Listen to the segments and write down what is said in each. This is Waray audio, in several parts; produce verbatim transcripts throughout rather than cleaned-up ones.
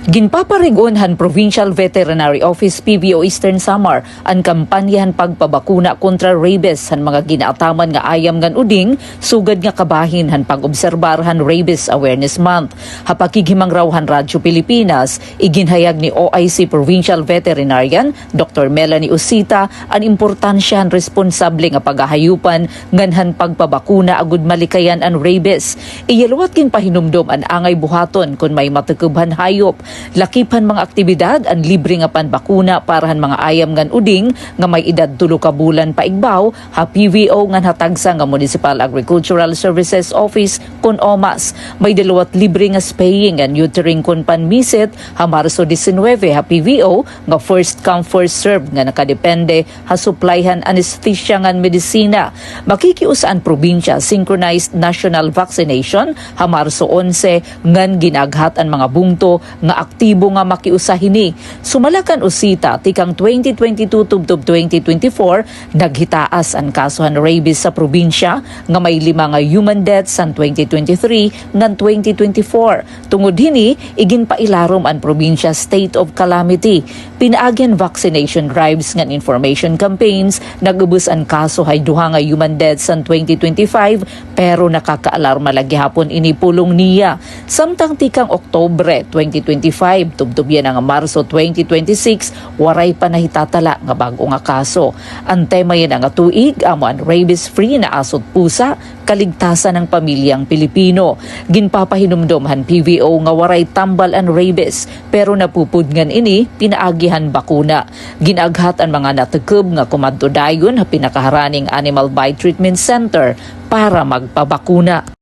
Ginpaparig-on han Provincial Veterinary Office, P V O, Eastern Samar an kampanya han pagpabakuna kontra rabies han mga gin-aataman nga ayam ngan uding, sugad nga kabahin han pag-obserbar han Rabies Awareness Month. Ha pakighimangraw han Radyo Pilipinas, iginhayag ni O I C Provincial Veterinarian Doktor Melanie Usita an importansya han responsable nga pagahayupan ngan han pagpabakuna agod malikayan an rabies. Iya liwat ginpahinumdom an angay buhaton kon may matukob han hayop. Lakip han mga aktibidad an libre nga panbakuna para han mga ayam ngan uding nga may edad tulo ka bulan paigbaw ha P V O ngan ha tagsa nga Municipal Agricultural Services Office kon OMAS. May-ada liwat libre nga spaying and neutering kon panmisit ha Marso disinuybe ha P V O nga first come first serve nga nakadepende ha supply han anesthesia ngan medisina. Makikiusa an probinsya synchronized national vaccination ha Marso onse ngan gin-aaghat an mga bungto nga aktibo nga makiusa hini. Sumala kan Usita, tikang twenty twenty-two tubtob twenty twenty-four, naghitaas an kaso han rabies sa probinsya nga may lima nga human deaths han twenty twenty-three ngan twenty twenty-four. Tungod hini, iginpailarom an probinsya state of calamity. Pinaagi han vaccination drives ngan information campaigns, nag-ubos an kaso hay duha nga human deaths han twenty twenty-five, pero nakakaalarma la gihapon ini, pulong niya. Samtang tikang Oktubre twenty twenty-five, tubtob yana nga Marso twenty twenty-six, waray pa nahitatala nga bag-o nga kaso. An tema yana nga tuig amo an rabies-free na aso't pusa, kaligtasan han pamilyang Pilipino. Ginpapahinumdom han P V O nga waray tambal an rabies, pero napupudngan ini pinaagi han bakuna. Gin-aaghat an mga natukob nga kumadto dayon ha pinakaharaning Animal Bite Treatment Center para magpabakuna.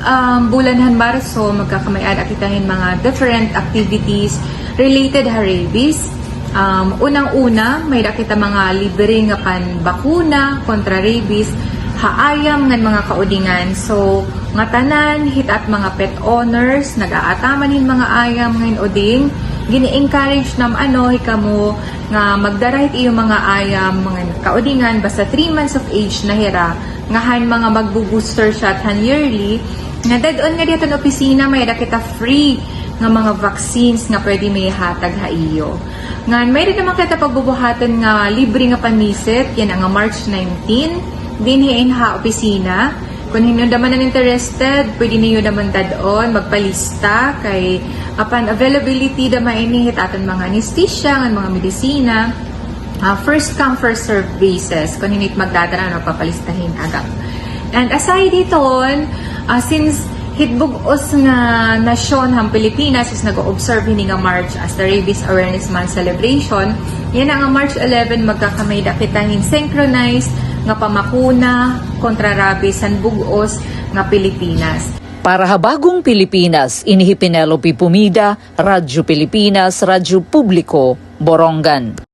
Um, bulan han Marso, magkakamay-ada kita hin mga different activities related ha rabies. Um, unang-una, may-ada kita mga libre nga panbakuna kontra rabies ha ayam ngan mga kaudingan. So, ngatanan hit at mga pet owners, nag-aataman hin mga ayam ngan uding, gini-encourage nam ano, hikamo nga magdara hit iyo mga ayam ngan kaudingan, basta three months of age na hira, nga han mga magbo-booster shot han yearly, nga dad-on ngadi hit an opisina, may-ada kita free nga mga vaccines nga pwede maihatag ha iyo. Ngan may-ada naman kita pagbubuhaton nga libre nga panmisit, yana nga March nineteen, dinhi ha opisina. Kon hin-o da man an interested, pwede niyo da man dad-on, magpalista kay apan availability da man ini hit aton mga anesthesia ngan mga medisina. Ah, first come, first serve basis. Kon hin-o it magdadara, magpapalista hin agak. And aside hiton, ah, since hit bug-os nga nasyon han Pilipinas is nag-o-observe hini nga March as the Rabies Awareness Month celebration, yana nga March eleven, magkakamay-ada kita hin synchronized nga pamakuna kontra rabies han bug-os nga Pilipinas. Para ha Bagong Pilipinas, ini hi Penelope Pomida, Radyo Pilipinas, Radyo Publiko, Borongan.